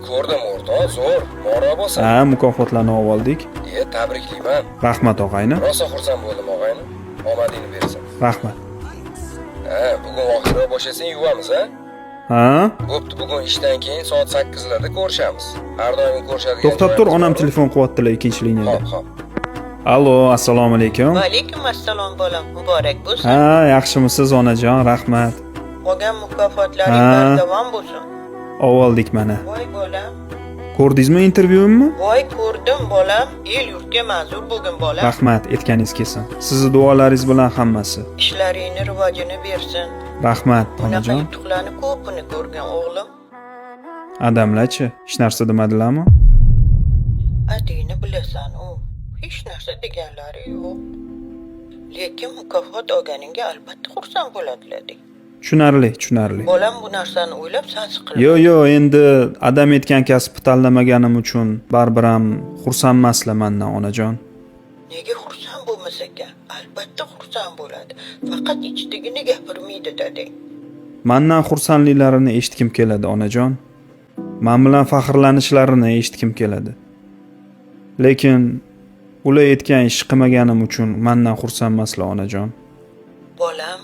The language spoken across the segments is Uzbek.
ko'rdim o'rtoq, zo'r. Muborak bo'lsin. Ha, mukofotlarni oldik. Tabriklayman. Rahmat og'ayni. Rosa xursand bo'ldim og'ayni. Omadingni bersin. Rahmat. Ha, bugun vaqtroq bo'shasang yuvamiz, ha? Ha? Bo'pti, bugun ishdan keyin soat 8larda ko'rishamiz. Har doim ko'rishadigan. To'xtab tur, onam telefon qilyaptilar ikkinchi liniyada. Xo'p, xo'p. Allo, assalomu alaykum. Va alaykum assalom bolam, muborak bo'lsin. Ha, yaxshimisiz onajon, rahmat. Olgan mukofotlaring bardavom bo'lsin. Oldik mana. Voy bolam. Ko'rdingizmi intervyuimni? Voy ko'rdim bolam, el yurtga manzur bo'lgin bolam. Rahmat, aytganingiz kelsin. Sizni duolaringiz bilan hammasi. Ishlaringni rivojini bersin. Rahmat, Bunaqa onajon. yutuqlarni ko'pini ko'rgan o'g'lim. Adamlar-chi, hech narsa demadilarmi? Adingni bilasan u. Hech narsa deganlari yo'q. Lekin mukofot olganingga albatta xursand bo'ladilar. Tushunarli, tushunarli. Bolam bu narsani o'ylab san siqilma. Yo'q, yo'q, endi adam aytgan kasbni tanlamaganim uchun baribir ham xursand emaslar mandan, onajon. Nega xursand bo'lmas ekan? Albatta xursand bo'ladi. Faqat ichidagini gapirmaydi dadang. Mandan xursandliklarini eshitgim keladi, onajon. Men bilan faxrlanishlarini eshitgim keladi. Lekin ular aytgan ish qilmaganim uchun mandan xursand emaslar, onajon. Bolam,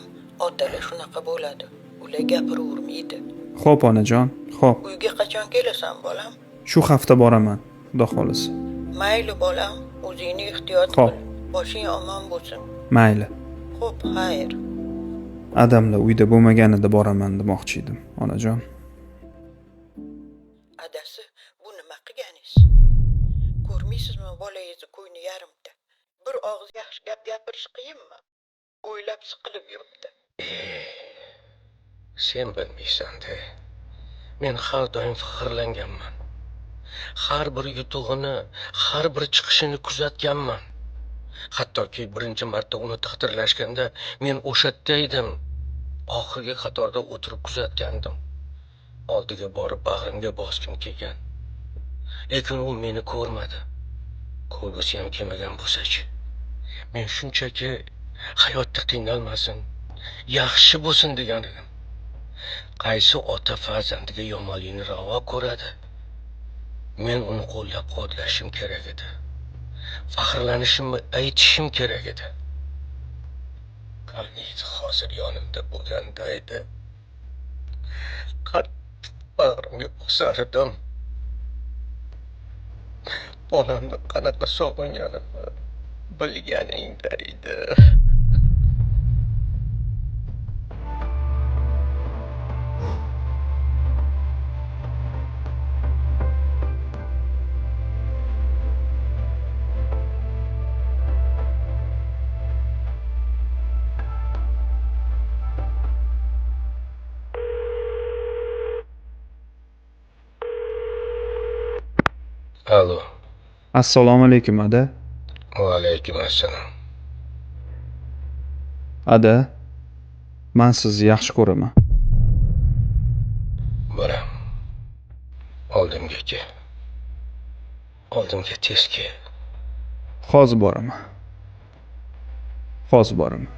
otalar shunaqa bo'ladi. Ular gapiravermaydi. Xo'p, onajon, xo'p. Uyga qachon kelasan, bolam? Shu hafta boraman, xudo xolisa. Mayli bolam, o'zingni ehtiyot qil. Boshing omon bo'lsin. Mayli. Xo'p, xayr. Adamlar uyda bo'lmaganida boraman demoqchi edim, onajon. Adasi, bu nima qilganingiz? Ko'rmaysizmi bolangizni ko'ngli yarimta. Bir og'iz yaxshi gap gapirish qiyinmi? O'ylab siqilib yuribdi. Sen bilmaysan-da. Men har doim faxrlanganman. Har bir yutug'ini, har bir chiqishini kuzatganman. Hattoki birinchi marta uni taqdirlashganda men o'sha yerda edim. Oxirgi qatorda o'tirib kuzatgandim. Oldiga borib bag'rimga bosgim kelgan. Lekin u meni ko'rmadi. Ko'rgisi ham kelmagan bo'lsa-chi. Men shunchaki hayotda qiynalmasin, yaxshi bo'lsin degan edim. Qaysi ota farzandiga yomonlikni ravo ko'radi? Men uni qo'llab-quvvatlashim kerak edi. Faxrlanishimni aytishim kerak edi. Qaniydi hozir yonimda bo'lganda edi. Qattiq bag'rimga bosar edim. Bolamni qanaqa sog'inganimni bilganingda edi. Alo. Assalomu alaykum, ada. Va alaykum assalom. Ada, men sizni yaxshi ko'raman. Bolam, oldimga kel. Oldimga tez kel. Hozir boraman. Hozir boraman.